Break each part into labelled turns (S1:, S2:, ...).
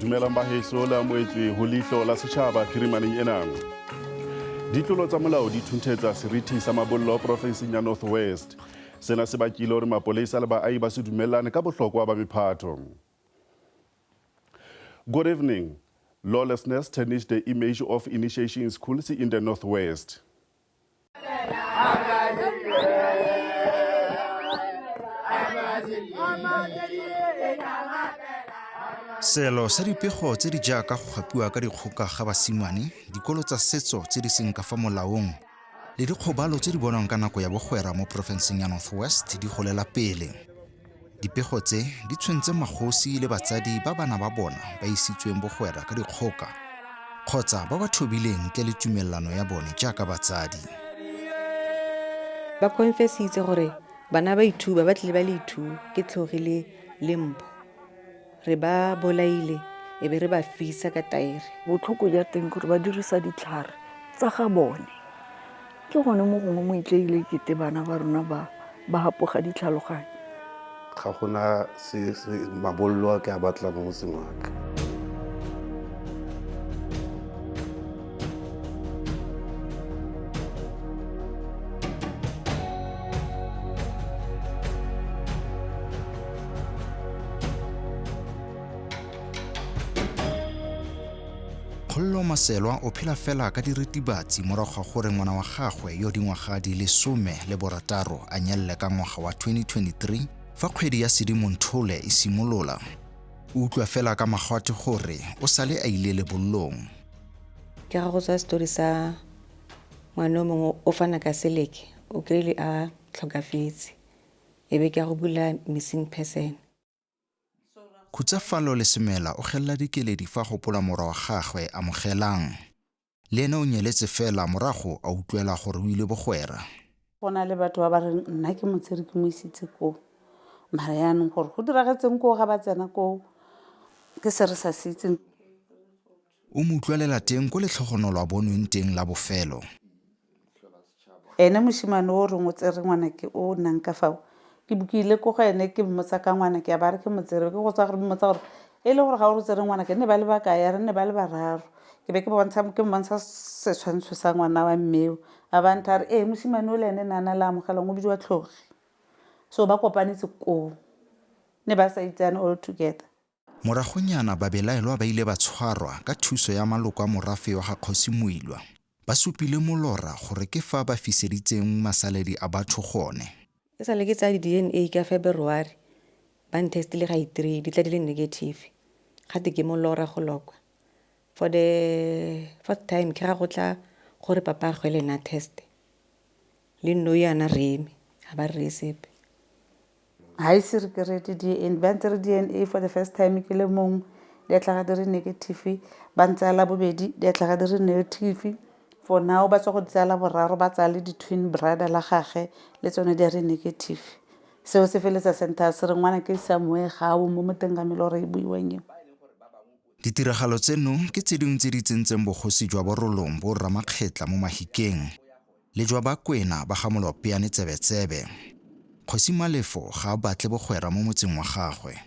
S1: Dumelang baheso, le amoetswe ho Leihlo la Setjhaba phirimaneng ena. Ditlolo tsa molao di thunthetsa seriti sa mabollo porofenseng ya North West. Sena se bakile hore mapolesa le baahi ba se dumellane ka bohlokwa ba mephatho. Good evening. Lawlessness tarnished the image of initiation schools in the Northwest.
S2: Seelo sa dipego tse di jaaka go gapiwa ka dikgoka ga basimane, dikolo tsa setso tse di seng ka fa molaong le dikgobalo tse di bonwang ka nako ya bogwera mo porofenseng ya North West di golela pele. Dipego tse di tshwentse magosi le batsadi ba bana ba bona ba isitsweng bogwera ka dikgoka kgotsa ba ba thobileng ntle le tumelelano ya bone jaaka batsadi.
S3: Ba confessitse gore bana ba ithuba ba tlile ba le ithu ke tlhogile le mpho re ba bolaile e be re ba fisa ka taere.
S4: Botlhoko jwa teng gore ba dirisa ditlhare tsa ga bone. Ke gone mo gongwe mo itleile kete bana ba rona ba ba hapoga ditlhaloganyo.
S5: Ga gona se mabollo a ke a batlang mo motseng wa ka.
S2: Kgololo Maselwa o phela fela ka diritibatsi morago ga gore ngwana wa gagwe yo dingwaga di le 16 a nyalele ka ngwaga wa 2023 fa kgwedi ya Sedimonthole e simolola. O utlwa fela ka magwate gore o sale a ile lebollong.
S3: Ke ga go tswa story sa ngwana o mongwe o fana ka seleke o kry-ile a tlhokafetse e be ke ya go bula missing person.
S2: Khutsafalo Lesemela o gelela dikeledi fa a gopola morwa wa gagwe Amogelang. Le ene o nyeletse fela morago a utlwela gore o ile bogwera.
S6: Go na le batho ba ba reng nna ke motsere ke mo isitse koo, mara yaanong gore go diragetseng koo ga ba tsena koo ke se re sa se itseng.
S2: O mo utlwalela teng ko Letlhogonolo a bonweng teng la bofelo.
S6: Ene moshimane o reng o tsere ngwanake o nnang ka fao, ke ke ile ko go ene ke mmotsa ka ngwanake a ba re ke mo tsere, ke go tswa gore mmotsa gore e le gore ga o re tsere ngwanake nne ba le bakae, a re nne ba le bararo. Ke be ke bontsha ke mmontsha setshwantsho sa ngwana wa mmeo, a ba ntha a re ee moshimane o le ene ne a na le amogelang o bidiwa Tlhogi. So ba kopanetse koo, ne ba sa itsane all together.
S2: Moragonyana babelaelwa ba ile ba tshwarwa ka thuso ya maloko a morafe wa ga Kgosi Moilwa. Ba supile molora gore ke fa ba fiseditseng masaledi a batho gone.
S3: E sale ke tsaya di-DNA ka February, ba ntestile ga i-three, di tla di le negative. Gate ke molora go lokwa. For the fourth time ke ga go tla gore papa gwe le ena test. Le nno yana re eme, ga ba re reye sepe.
S6: Ga ise re kry-e di-DNA, ba ntse re DNA for the first time ke le mongwe, di a tlhaga di re negative, ba ntsaya la bobedi di a tlhaga di re negative. For now ba tswa go di tsaya la boraro ba tsaya le di-twin brother la gage le tsone di a re negative. Seo se feletsa center se re ngwana ke somewhere ga o mo moteng ga melora e buiwang eo.
S2: Ditiragalo tseno ke tse dingwe tse di tsentseng bogosi jwa Borolong bo Rramakgetla mo Mahikeng le jwa Bakwena ba ga Molopeane tsebetsebe. Kgosi Malefo ga a batle bogwera mo motseng wa gagwe.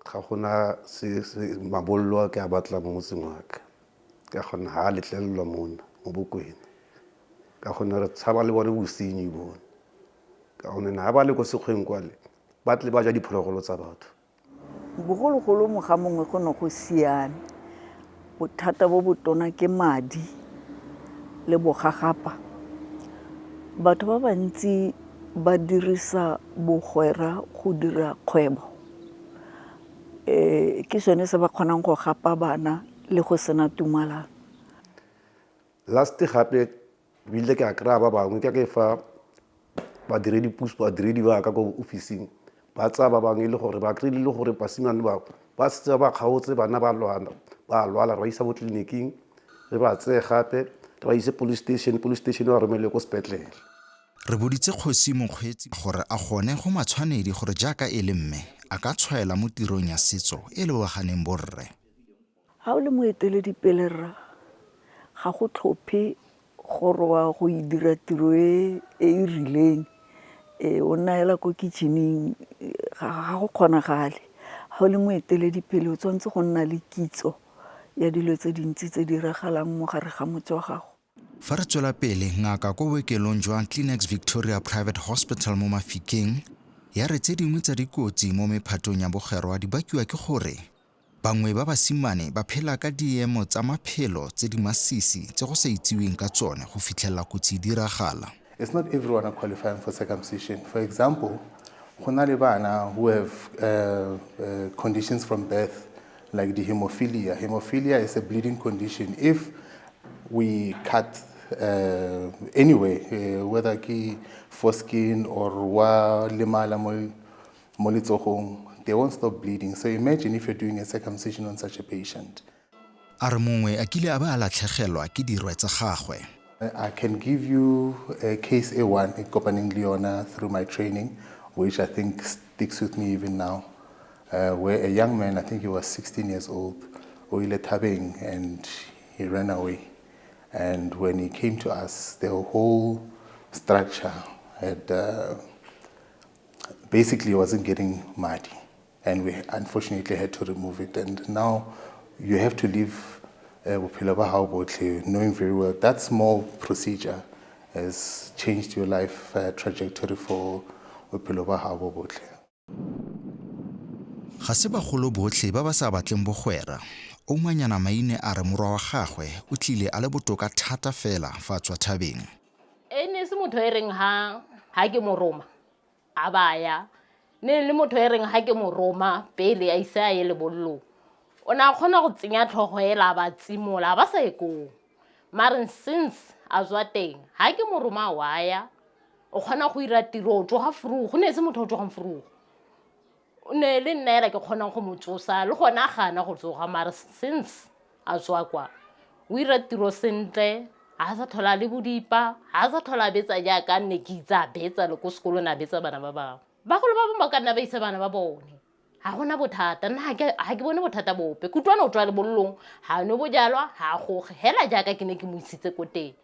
S5: Ga gona se mabollo a ke a batlang mo motseng wa ka, ka gonne ga a letlelelwa mona mo Bokwena, ka gonne re tshaba le bone bosenyi bone, ka gonne ga ba le ko sekgweng kwale ba tle ba ja diphologolo tsa batho.
S4: Bogologolo moga mongwe go ne go siame. Bothata bo botona ke madi le bogagapa. Batho ba bantsi ba dirisa bogwera go dira kgwebo. Ke sone se ba kgonang go gapa bana le go sena tumalano.
S5: Last gape ebile ke a kry-a ba bangwe ke ke fa badiredi puso badiredi ba ka ko ofising ba tsaya ba bangwe e le gore ba kry-ile le gore basimane ba ba setse ba kgaotse bana ba lwana ba lwala re ba isa bo tleliniking. Re ba tseye gape re ba ise police station, police station ba romele ko sepetlele.
S2: Re boditse Kgosi Mokgweetsi gore a gone go matshwanedi gore jaaka e le mme a ka tshwaela mo tirong ya setso e lebaganeng borre.
S4: Ga o le moeteledipele rra, ga go tlhophe gore wa go e dira tiro e e rileng, o nna hela ko kitchen-eng, ga go kgonagale. Ga o le moeteledipele o tshwanetse go nna le kitso ya dilo tse dintsi tse di diragalang mo gare ga motse wa gago.
S2: Fa re tswela pele, ngaka ko bookelong jwa Clinics Victoria Private Hospital mo Mafikeng ya re tse dingwe tsa dikotsi mo mephatong ya bogwerwa di bakiwa ke gore bangwe ba basimane ba phela ka diemo tsa maphelo tse di masisi tse go sa itsiweng ka tsone go fitlhelela kotsi e diragala.
S7: It's not everyone qualifying for circumcision. For example, go na le bana who have conditions from birth like the hemophilia. Hemophilia is a bleeding condition. If we cut anyway, whether ke foreskin or wa lemala mo letsogong, they won't stop bleeding. So imagine if you're doing a circumcision on such a patient.
S2: A re mongwe a kile a ba a latlhegelwa ke dirwe tsa gagwe.
S7: I can give you a case A1 e kopaneng le yona through my training, which I think sticks with me even now, where a young man, I think he was 16 years old, o ile thabeng and he ran away. And when he came to us, the whole structure had basically wasn't getting muddy, and we unfortunately had to remove it. And now you have to live bophelo ba hao botlhe, knowing very well that small procedure has changed your life trajectory for bophelo ba hao bo botlhe.
S2: Ga se bagolo botlhe ba ba sa batleng bogwera. Oumanyana Maine a re morwa wa gagwe o tlile a le botoka thata fela fa a tswa thabeng.
S8: E ne se motho e reng ha ke mo roma a baya, ne le motho e reng ha ke mo roma pele a ise a ye lebollong, o ne a kgona go tsenya tlhogo ela a ba tsimola ba sa ye koo. Mare since a tswa teng, ha ke mo roma wa ya, o kgona go ira tiro, o tsoga vroeg, go ne se motho o tsogang vroeg. O ne le nna ela ke kgonang go mo tsosa, le gona a gana go tsoga, mare since a tswa kwa, o ira tiro sentle, ha sa tlhola le bodipa, ha sa tlhola a betsa jaaka nne ke itse a betsa le ko sekolong a betsa bana ba bangwe. Bagolo ba bangwe ba ka nna ba isa bana ba bone, ga gona bothata, nna ga ke bone bothata bope. Kutlwana o tswa lebollong, ga nwe bojalwa, ga a goge, hela jaaka ke ne ke mo isitse ko teng.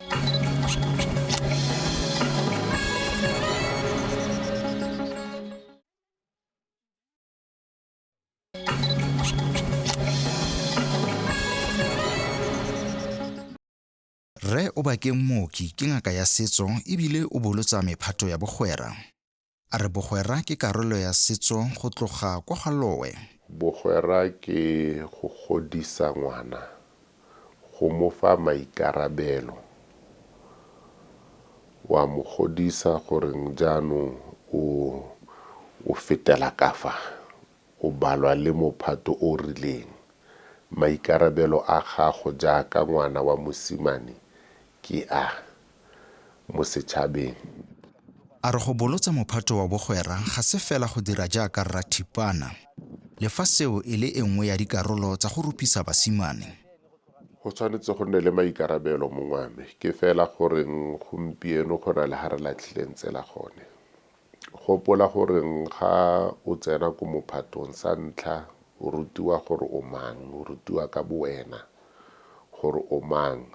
S2: Rre Obakeng Mooki ke ngaka ya setso ebile o bolotsa mephato ya bogwera. A re bogwera ke karolo ya setso go tloga kwa ga Lowe.
S9: Bogwera ke go godisa ngwana, go mo fa maikarabelo. Wa mo godisa gore jaanong o fetela ka fa, o balwa le mophato o rileng. Maikarabelo a gago jaaka ngwana wa mosimane ke a mo setšhabeng.
S2: A re go bolotsa mophato wa bogwera ga se fela go dira jaaka rrathipana, le fa seo e le e nngwe ya dikarolo tsa go rupisa basimane.
S9: Go tshwanetse go nne le maikarabelo mongwe wa me, ke fela goreng gompieno go na le ha re latlhileng tsela gone. Gopola goreng ga o tsena ko mophatong sa ntlha o rutiwa gore o mang, o rutiwa ka bowena gore o mang,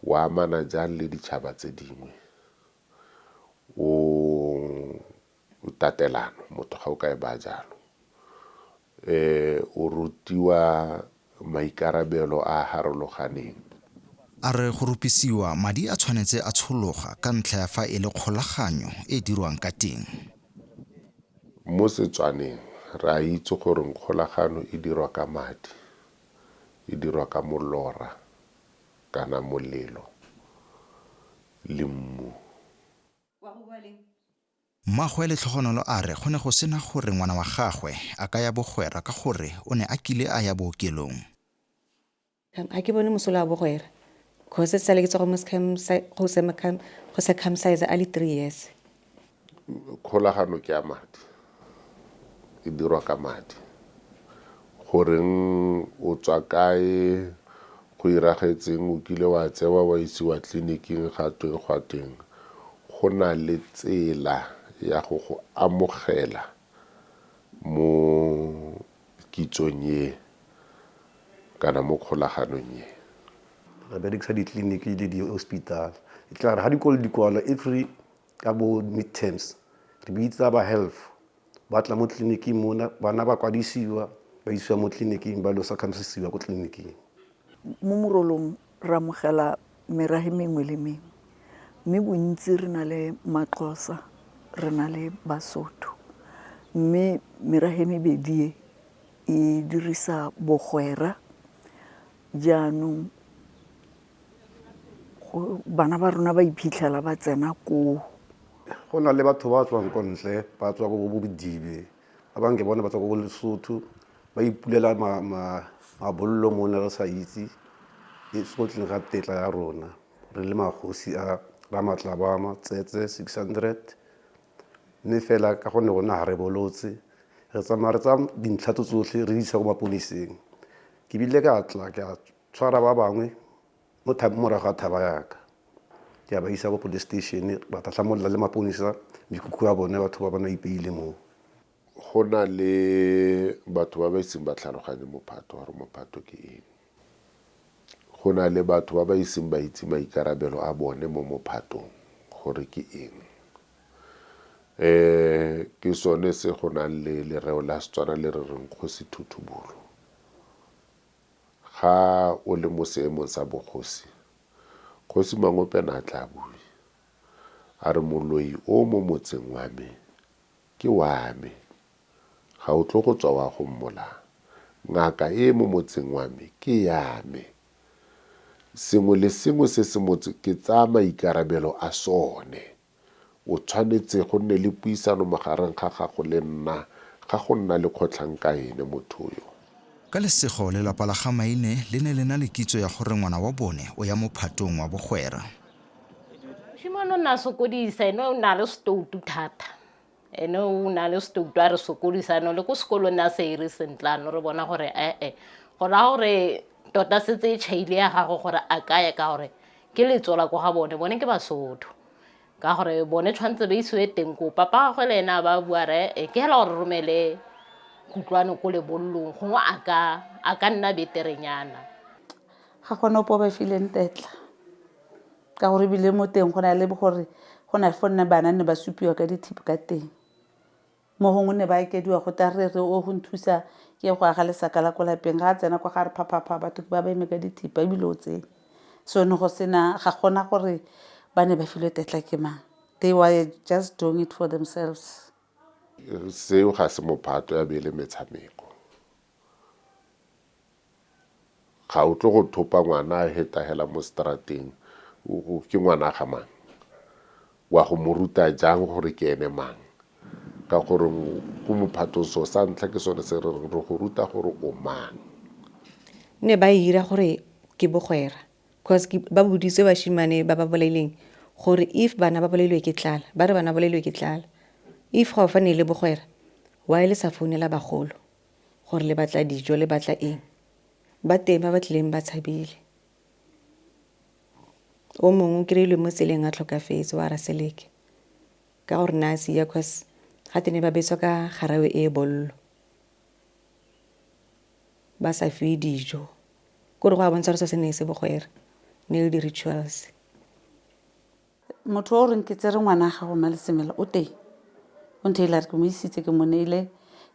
S9: o amana jang le ditšhaba tse dingwe, o tatelano, motho ga o ka e baya jalo. O rutiwa maikarabelo a harologaneng.
S2: A re go rupisiwa madi a tshwanetse a tshologa ka ntlha ya fa e le kgolaganyo e dirwang ka teng.
S9: Mo Setswaneng re a itse gore kgolagano e dirwa ka madi, e dirwa ka molora kana molelo le mmu.
S2: Mmagwe Letlhogonolo a re go ne go sena gore ngwana wa gagwe a ka ya bogwera ka gore o ne a kile a ya bookelong.
S3: Ga ke bone mosola wa bogwera, cause sale ke tswa go circumcise a le 3 years.
S9: Kgolagano ke ya madi, e dirwa ka madi. Goreng o tswa kae, Go iragetseng o kile wa tsewa wa isiwa tleliniking ga tweng gwa tweng. Go na le tsela ya go go amogela mo kitsong e kana mo kgolaganong e.
S5: Re berekisa ditleliniki le di-hospital. E tla re ga dikolo di kwalwa every ka bo midterms re bitsa ba health ba tla mo tleliniking mona, bana ba kwadisiwa ba isiwa mo tleliniking ba lo circumcisiwa ko tleliniking.
S4: Mo Morolong re amogela merahe mengwe le mengwe, mme bontsi re na le Maxhosa, re na le Basotho, mme merahe mebedi e e dirisa bogwera. Jaanong bana ba rona ba iphitlhela ba tsena koo.
S5: Go na le batho ba tswang ko ntle, ba tswa ko bo Bodibe, ba bangwe ke bona ba tswa ko Lesotho, ba ipulela mabollo mona re sa itse, e se go tleng ga tetla ya rona re le magosi a Ramatlabama, Tsetse 600. Mme fela ka gonne rona ga re bolotse, re tsamaya re tsaya dintlha tse tsotlhe re di isa ko maponeseng. Ke bile ka tla ke a tshwara ba bangwe mo morago ga thaba yaka, ke a ba isa ko police station, ba tlhatlhamolola le maponesa mekhukhu ya bone, batho ba ba ipeile moo.
S9: Go na le batho ba ba iseng ba tlhaloganye mophato gore mophato ke eng. Go na le batho ba ba iseng ba itse maikarabelo a bone mo mophatong gore ke eng. Ke sone se go nang le lereo la Setswana le re reng kgosi thuthubolo. Ga o le mo seemong sa bogosi, kgosi Mangopena a tla bue a re moloi o mo motseng wa me ke wa me, ga o tlo go tswa wa go mmolaya. Ngaka e mo motseng wa me ke ya me. Sengwe le sengwe se se motse ke tsaya maikarabelo a sone. O tshwanetse go nne le puisano magareng ga gago le nna, ga go nna le kgotlhang ka ene motho yo.
S2: Ka lesego, lelapa la ga Maine le ne le na le kitso ya gore ngwana wa bone o ya mophatong wa bogwera.
S8: Moshimane o ne a sokodisa, ene o na le setoutu thata. Ene o na le setoutu a re sokodisa, no le ko sekolong ne a sa ire sentle, ano re bona gore ee, go raya gore tota setse e tšhaile ya gago gore a ka ya ka gore ke letso la ko ga bone, bone ke Basotho. Ka gore bone tshwanetse ba isiwe teng ko papa gagwe le ene a ba bua re e ke hela gore romele Kutlwano ko lebollong, gongwe a ka nna beterenyana.
S6: Ga gona ope o ba fileng tetla, ka gore ebile mo teng go na le gore go na le fo nne bana ne ba supiwa ka dithipa ka teng. Mo gongwe ne ba ekediwa go ta re re o go nthusa ke go aga lesaka la ko lapeng, ga a tsena kwa ga re phaphapha batho ba ba eme ka dithipa ebile o tsene. So ne go sena, ga gona gore ba ne ba filwe tetla ke mang. They were just doing it for themselves.
S9: Seo ga se mophato ya be le metshameko. Ga o tlo go thopa ngwana a hetahela mo strateng, ke ngwana ga mang? Wa go mo ruta jang gore ke ene mang? Ka gore ko mophatong so sa ntlha ke sone se re reng re go ruta gore o mang.
S3: Ne ba ira gore ke bogwera, cause ba boditswe bashimane ba ba bolaileng gore if bana ba bolailwe ke tlala, ba re bana ba bolailwe ke tlala. If ga o fane le bogwera, why le sa founela bagolo gore le batla dijo, le batla eng? Ba teng ba ba tlileng ba tshabile. O mongwe o kry-ilwe mo tseleng a tlhokafetse, wa Raseleke, ka gore na a sia cause ga tene ba betswa ka garawe e bollo, ba sa fiwe dijo. Kore go a bontsha gore se se ne se bogwera, ne le di-rituals.
S6: Motho o reng ke tsere ngwana ga gago Mmalesemela o teng, o ntheile a re ke mo isitse ke mo neile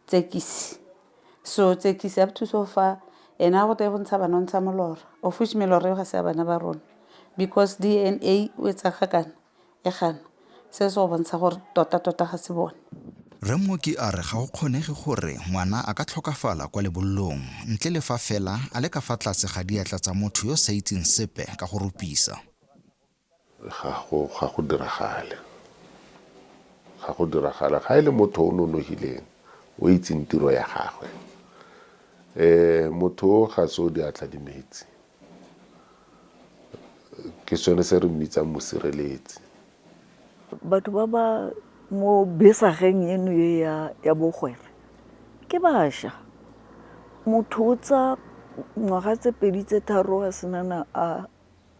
S6: tsekisi. So tsekisi up to so far ena go teng go ntsha bana o ntsha molora, of which melora eo ga se ya bana ba rona, because DNA o etsa ga kana e gana, se se go bontsha gore tota tota ga se bone.
S2: Rre Mmoki a re ga go kgonege gore ngwana a ka tlhokafala kwa lebollong ntle le fa fela a le ka fa tlase ga diatla tsa motho yo sa itseng sepe ka go rupisa.
S9: Ga go diragale. Ga go diragale. Ga e le motho o nonogileng, o itseng tiro ya gagwe. Motho o ga se o diatla di metsi. Ke sone se re mmitsang mosireletsi.
S4: Batho ba ba mo besageng eno e ya bogwera ke bašwa. Motho o tsa Ngwaga tse pedi tse tharo a senana a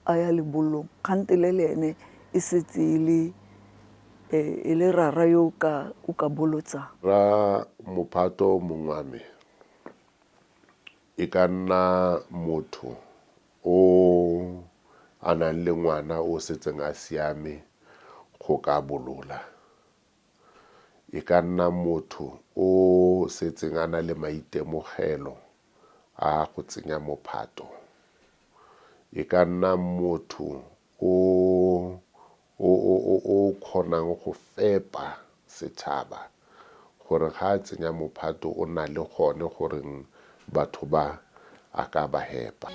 S4: a ya lebollong, kgantele le ene e setse e le e le rara yo o ka o ka bolotsang.
S9: Ra mophato mongwe wa me e ka nna motho o a nang le ngwana o setseng a siame go ka bolola. E ka nna motho o setseng a na le maitemogelo a go tsenya mophato. E ka nna motho o o kgonang go fepa setšhaba gore ga a tsenya mophato o na le gone goreng batho ba a ka ba hepa.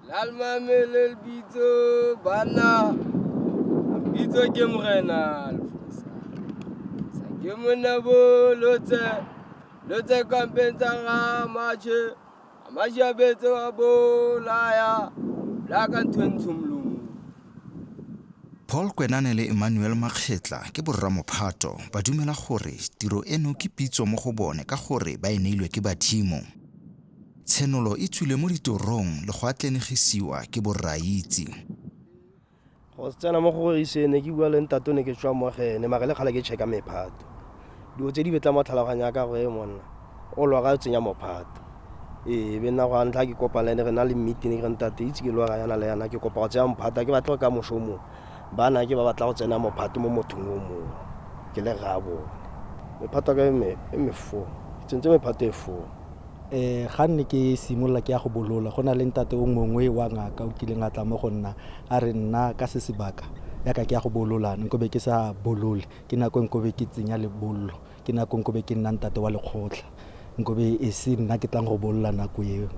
S10: Lalmamele lebitso banna bitso ke morena lefosa sa ke monna bo lotse lotse kampeng tsa ga mache mache a betse wa bolaya la ka ntho e ntsho molomo.
S2: Paul Kwenane le Emmanuel Makgetla ke borramophato ba dumela gore tiro eno ke pitso mo go bone ka gore ba e neilwe ke badimo. Tshenolo e tswile mo ditorong le go atlenegisiwa ke borraitse.
S11: Go tsena mo go ise ne ke bua le ntate ne ke tswa mo gene mare le kgale ke checka mephato. Dilo tse di betla mo tlhaloganya ka gore monna o lwa ga tsenya mophato. Ee, be nna go ntlha ke kopa le ene re na le meeting ke re ntate itse ke lwa yana le yana ke kopa go tsenya mophato ke batla ka moshomo bana ke ba batla go tsena mophato mo mothong o mongwe ke le ga bone. Mephato ka e me four, ke tsentse mephato e four.
S12: Ga nne ke simolola ke ya go bolola, go na le ntate o mongwe wa ngaka o kileng a tla mo go nna a re nna ka se sebaka yaka ke ya go bolola nkobe ke sa bolole, ke nako nkobe ke tsenya lebollo, ke nako nkobe ke nna ntate wa lekgotla, nkobe e se nna ke tlang go bolola nako eo.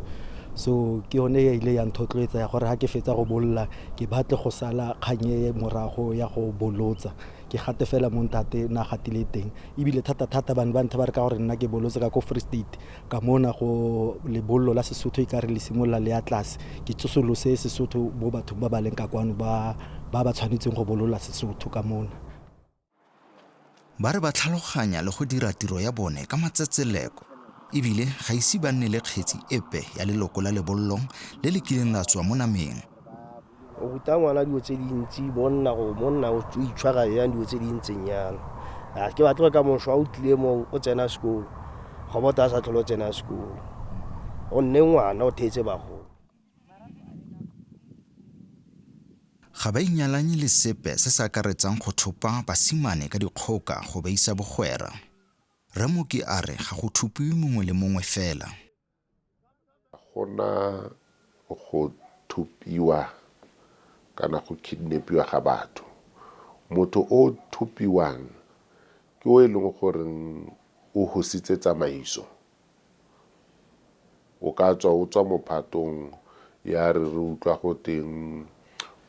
S12: So ke yone e ile ya nthotloetsa ya gore ha ke fetsa go bolola ke batle go sala kgang e morago ya go bolotsa, ke gate fela mo ntate na gatile teng. Ebile thata-thata bane ba nthe ba re ka gore nna ke bolotse ka ko Free State, ka mona go lebollo la Sesotho e ka re le simolola le ya tlase, ke tsosolose Sesotho bo batho ba ba leng ka kwano ba ba tshwanetseng go bolola Sesotho ka mona.
S2: Ba re ba tlhaloganya le go dira tiro ya bone ka matsetseleko, ebile ga ise ba nne le kgetsi epe ya leloko la lebollong le le kileng la tswa mo nameng.
S11: O ruta ngwana dilo tse dintsi, bonna go monna o itshwara yang dilo tse di ntseng jalo. A ke batle ka mošwa o tlile mo o tsena sekolo, go bota a sa tlhole o tsena sekolo, o nne ngwana o theetse bagolo.
S2: Ga ba inyalanye le sepe se se akaretsang go thopa basimane ka dikgoka go ba isa bogwera. Ramoki a re ga go thopiwe mongwe le mongwe fela.
S9: Gona go thopiwa kana go kidnapiwa ga batho. Motho o thopiwang ke o e leng gore o hositse tsamaiso. O ka tswa o tswa mophatong ya re re utlwa go teng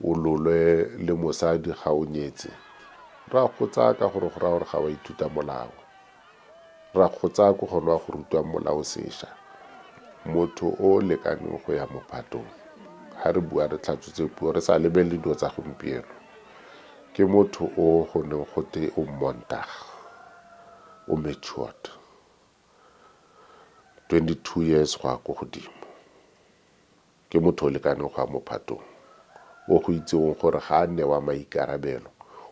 S9: o lolwe le mosadi ga o nyetse. Ra go tsaya ka gore go raya gore ga wa ithuta molao. Ra go tsaya ko gone wa go rutwa molao sešwa. Motho o lekaneng go ya mophatong, ha re bua re tlhatswitse puo re sa lebelele dilo tsa gompieno, ke motho o go neng go te o montaga, o matured, 22 years go ya ko godimo. Ke motho o lekaneng go ya mophatong, o go itseng gore ga a newa maikarabelo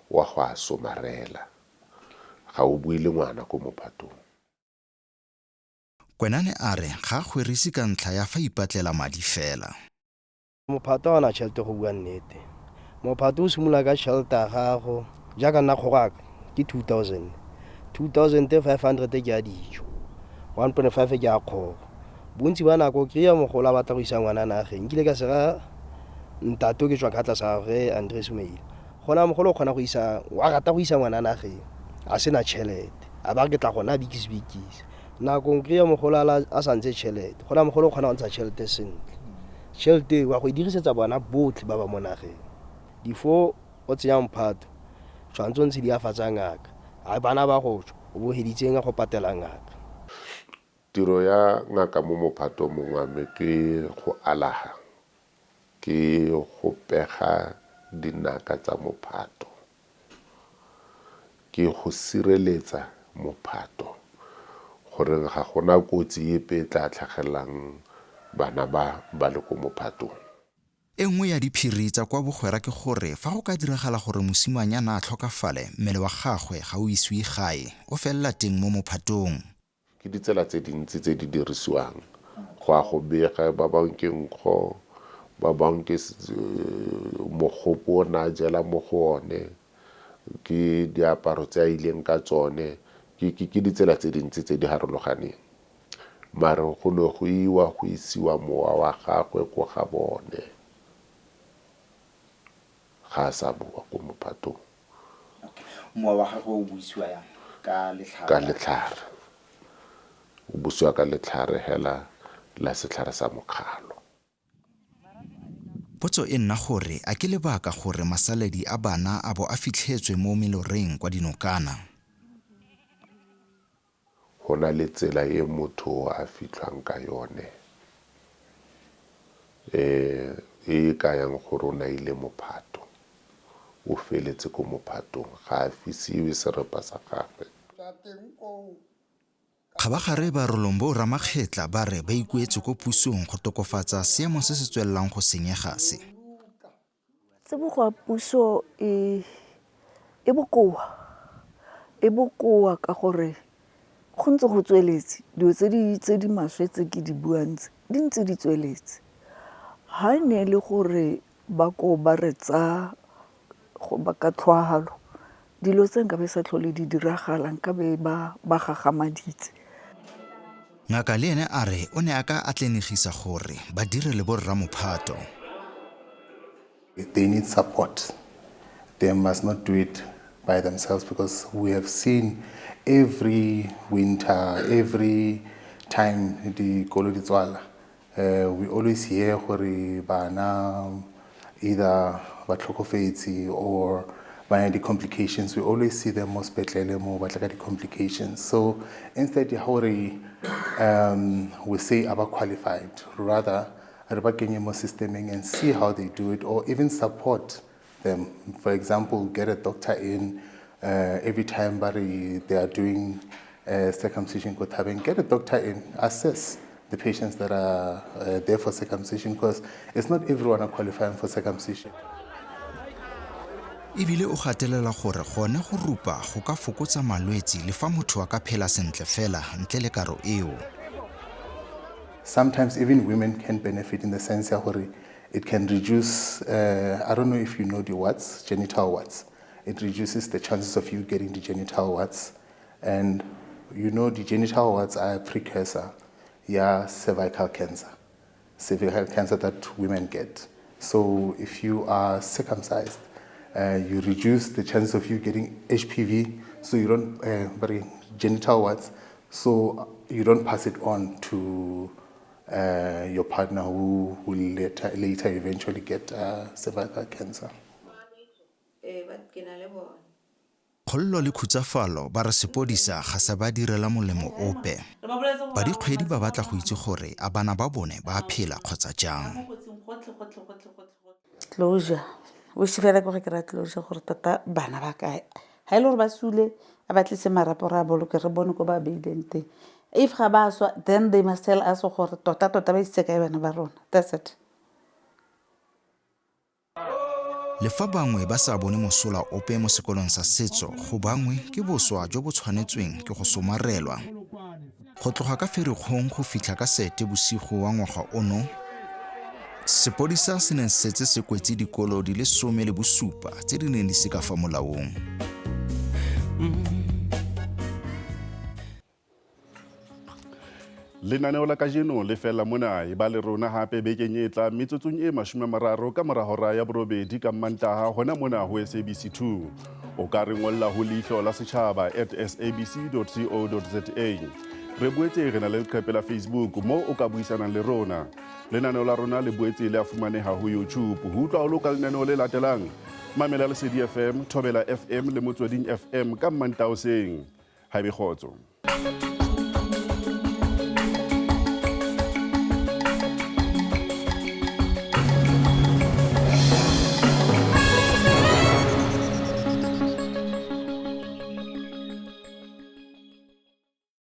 S9: wa go a somarela, ga o bue le ngwana ko mophatong.
S2: Kwenane a re ga a gwerise ka ntlha ya fa ipatlela madi fela.
S11: Mophato ga ona tšhelete go bua nnete. Mophato o simolola ka tšhelete ya gago, jaaka nna kgogo ya ka ke 2000. 2500 ke ya dijo, 1.5 ke ya kgogo. Bontsi ba nako o kry-a mogolo a batla go isa ngwana nageng. Nkile ka sega ntate o ke tswa ka tlase ga gagwe Andres Maile. Gona mogolo o kgona go isa, wa rata go isa ngwana nageng, a sena tšhelete, a ba re ke tla gona bikisi bikisi. Nako o kry-a mogolo a sa ntshe tšhelete, gona mogolo o kgona go ntsha tšhelete sentle. Tšhelete wa go e dirisetsa bona botlhe ba ba mo nageng. Before o tsenya mophato, tshwanetse o ntshe diafa tsa ngaka, a bana ba go tswa, o bo heditseng go patela ngaka.
S9: Tiro ya ngaka mo mophatong mongwe wa me ke go alaha, Ke go pega dinaka tsa mophato. Ke go sireletsa mophato gore ga gona kotsi epe e tla tlhagelelang bana ba ba le ko mophatong.
S2: E nngwe ya diphiri tsa kwa bogwera ke gore fa go ka diragala gore mosimanyana a tlhokafale, mmele wa gagwe ga o isiwe gae, o felela teng mo mophatong.
S9: Ke ditsela tse dintsi tse di dirisiwang go a go bega, ba bangwe ke nkgo, ba bangwe ke mogopo o ne a jela mo go one, ke diaparo tse a ileng ka tsone, ke ditsela tse dintsi tse di harologaneng. Mare go ne go iwa go isiwa mowa wa gagwe ko ga bone ga a sa boa ko mophatong.
S13: Mowa wa gagwe o buisiwa yang? Ka letlhare?
S9: Ka letlhare. O busiwa ka letlhare hela la setlhare sa mokgalo.
S2: Potso e nna gore a ke lebaka gore masaledi a bana a bo a fitlhetswe mo meloreng kwa dinokana.
S9: Go na le tsela e motho a fitlhwang ka yone e e kayang gore o na ile mophato, o feletse ko mophatong, ga a fisiwe serepa sa gagwe.
S2: Kgabagare Barolong bo Ramakgetla ba re ba ikuetse ko pusong go tokafatsa seemo se se tswelelang go senyega se.
S4: Tsibogo ya puso e e bokoa, e bokoa ka gore go ntse go tsweletse dilo tse di maswe tse ke di buang tse di ntse di tsweletse. Ha e ne e le gore ba ko ba re tsaya ka tlhoahalo, dilo tse nkabe sa tlhole di diragala, nkabe ba gagamaditse.
S2: Ngaka le ene a re o ne a ka atlenegisa gore ba dire le borra mophato.
S7: They need support. They must not do it by themselves, because we have seen every winter, every time dikolo di tswala, we always hear gore bana either ba tlhokofetse or ba na di-complications. We always see them mo sepetlele mo ba tla ka di-complications. So instead ya gore we say aba qualified, rather re ba kenye mo systeming and see how they do it, or even support them. For example, get a doctor in every time they are doing circumcision ko thabeng, get a doctor in, assess the patients that are there for circumcision, because it's not everyone are qualifying for circumcision.
S2: Ebile o gatelela gore gone go rupa go ka fokotsa malwetsi le fa motho a ka phela sentle fela ntle le karo eo.
S7: Sometimes even women can benefit in the sense ya gore it can reduce, I don't know if you know the warts, genital warts. It reduces the chances of you getting the genital warts. And you know the genital warts are a precursor ya cervical cancer, cervical cancer that women get. So if you are circumcised, you reduce the chance of you getting HPV, so you don't, genital warts, so you don't pass it on to your partner who will later eventually get cervical cancer.
S2: Kgololo le khutsafalo ba re sepodisa ga sa ba direla molemo ope. Ba dikgwedi ba batla go itse gore a bana ba bone ba a phela kgotsa jang.
S6: Closure. O se fela ke gore ke ra closure gore tota bana ba kae. Ha e le gore ba sule, a ba tlise marapo re a boloke re bone ko ba beileng teng. If ga ba swa, then they must tell us gore tota tota ba isitse kae bana ba rona. That's it.
S2: Le fa bangwe ba sa bone mosola ope mo sekolong sa setso, go bangwe ke boswa jo bo tshwanetsweng ke go somarelwa. Go tloga ka Ferikgong go fitlha ka Seetebosigo wa ngwaga ono, sepodisa se neng setse se kwetse dikolo di le 17 tse di neng di se ka fa molaong.
S1: Lenaneo la kajeno le fela mona, e ba le rona hape bekeng e tla metsotsong e 30 ka mora hora ya 8 ka Mmantaha hona mona ho SABC 2. O ka re ngolla ho leihlo la setjhaba at sabc.co.za. Re boetse re na le leqephe la Facebook moo o ka buisanang le rona. Lenaneo la rona le boetse le a fumaneha ho YouTube. Ho utlwa o loka lenaneo le latelang, mamela Lesedi FM, Thobela FM le Motsweding FM ka Mmantaha hoseng. Ha ebe kgotso.